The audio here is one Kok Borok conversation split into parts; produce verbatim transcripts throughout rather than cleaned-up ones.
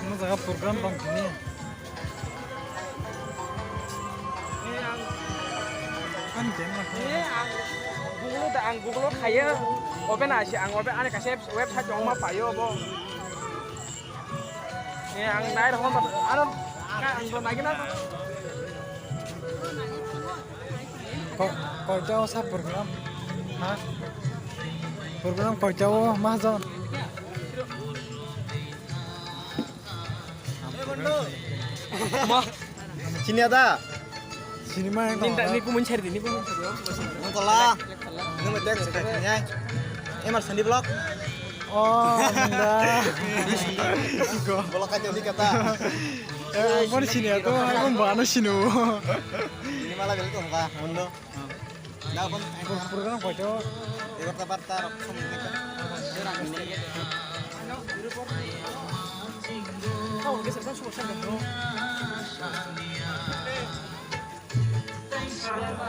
Ano jaga program tong sini. Ani jen ma. Eh, ang Google da, ang Google khayo. Open asi, ang open ani kaisa website tong ma payo bo. Eh, ang nai rokon ba, ano, ang do nai gina. Ko-, koita o sa program? Ha? Program koita o, mahajon? Sini ada? Sini ma yang tong. Ni kumun chari di, ni kumun chari. Nang tola. Nang text kanya. Emar sandi blog. Oh, nda. Blog aja di kata. Eh, mon sini ya to, aku mbak anu sini. Ini malah beli tuh, Pak. Mundo. Program koito? Egarota barta rok song ni ka.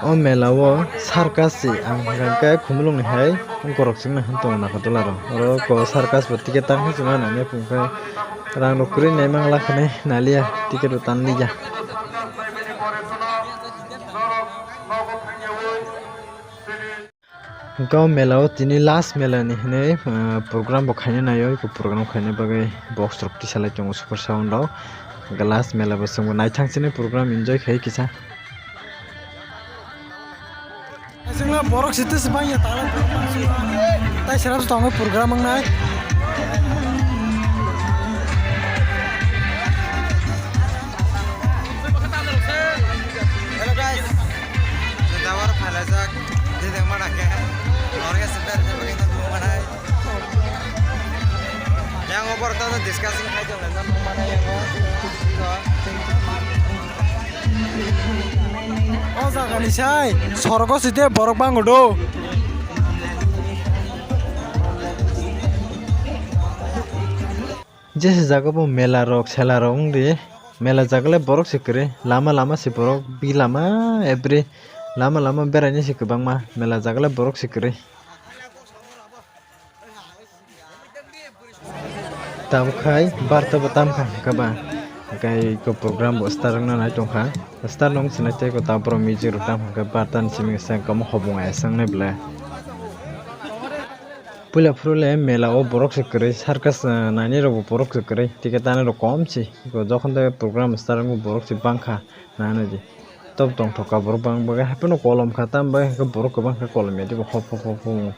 O mela o circus si ang hwnkha khe Khumulwng ni hai borok chwngno hwn tongo Nagarjula rok. Oro ko circus bo ticket tang khe chwng nang ya phung khe rang rok kwrwi nai mang la khe nai naliya ticket bo tan liya. Hwnkhe o mela o tini last mela ni hinwi, ah, program bo khaina naio, eko program khaina bagwi box rok tisalai tongo super sound rok. Hwnkhe last mela bo chwngbo naithang sini program enjoy khai kisa. Aswkno borok sitwse bangya tala. Tai serap tongo program wngnai. Hello guys. Jawar phalajak. Didek mana ke. Orga sebar sebagai tanggung manai. Yang over tano discussing khai tong lai tanggung manai yang. O jaga ni sai sorgo site borok bango do. Jesa jaga bo mela rok sela rok wngdi. Mela jaga le borok se kwrwi. Lama lama se borok bi lama every lama lama beraini se kwbangma. Mela jaga le borok se kwrwi. Tabuk khai barta bo tam kha hwnkhe ba. Hwnkhe eko program bo start wngna nai tongkha. Start wng sinai tei eko tabuk borok music rok tam hwnkhe barta ni simi kisa kamo hobong aya sangnai ble. Puila phuru le mela o borok se kwrwi, circus, ah, naini rok bo borok se kwrwi, ticket tani rok kom se. Eko jokhon de program start wngo borok se bangkha nana di. Tok tongthok ka borok bang bagwi hapheno kolom kha, tam bai hwnkhe borok kwbang khe kolom ya dibo hop hop hop hop.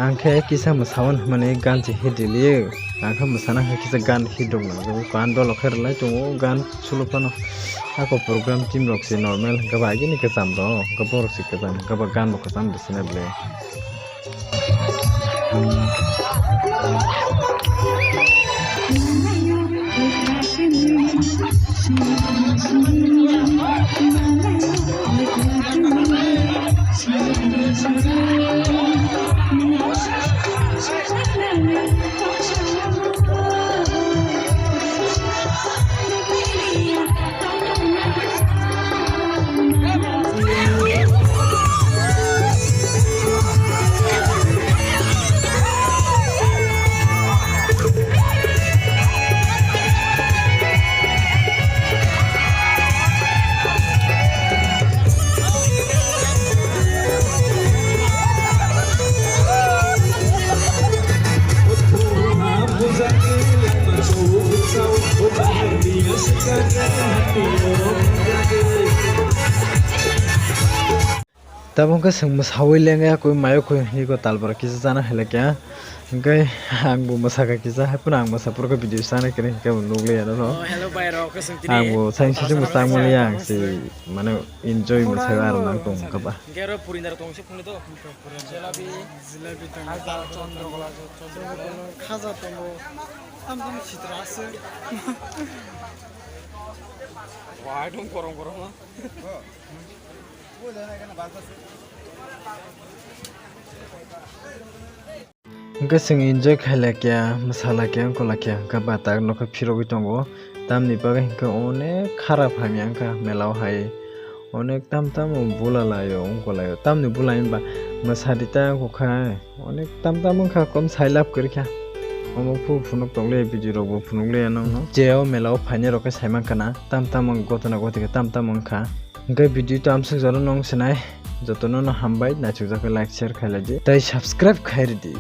Ang khe kisa mwsawan hwnmani gan se hit riliyo. Ang khe mwsana khe kisa gan hit rok nangjago. Gan dolo khe rwlai tongo, gan solo phano. Ako program team rok se normal hwnkhe ba agini kwcham rok, hwnkhe borok se kwcham, hwnkhe ba gan bo kwcham bisina ble. Tabuk khe chwng mwsawi lengya koi mayo koi hinwi ko talbora kisa chana hai lekya. Hwnkhe ang bo mwsakha kisa, hai phano ang mwsa phuru khe video chana kwrwi hwnkhe bo nukliya norok. Oh, hello bhai rok, khe chwng tini Ang bo saini sising bo chang maliya ang si mane enjoy mwsai aro nang tong kha ba. Hwnkhe aro puri naro tong se phunui do. Jelabi, jelabi tong. Chondrokola, chondrokola. Khaja tongo. Tam tam sitra ase. Wah, ekdom gorom gorom. Hwnkhe chwng enjoy khai laikya, mwsa laikya, wngkha laikya, hwnkhe batak nokha phirogwi tongo. Tamni bagwi hwnkhe onek kharap hamya wngkha mela o hai. Onek tam tam bula laio, wngkha laio. Tamni bula hinba mwsadi ta wngkha khai. Onek tam tam wngkha, kom sai lab kwrwikha. Omo phu phunuk tokle video rok bo phunukle nokno. Je o mela o phainai rok khe sai mankha na, tam tam wng gotona goti khe tam tam wngkha. Hwnkhe video to amswk jora nong sinai, jotono no hambai, naisuk jak khe like share khai lai di. Tai subscribe khai rw di.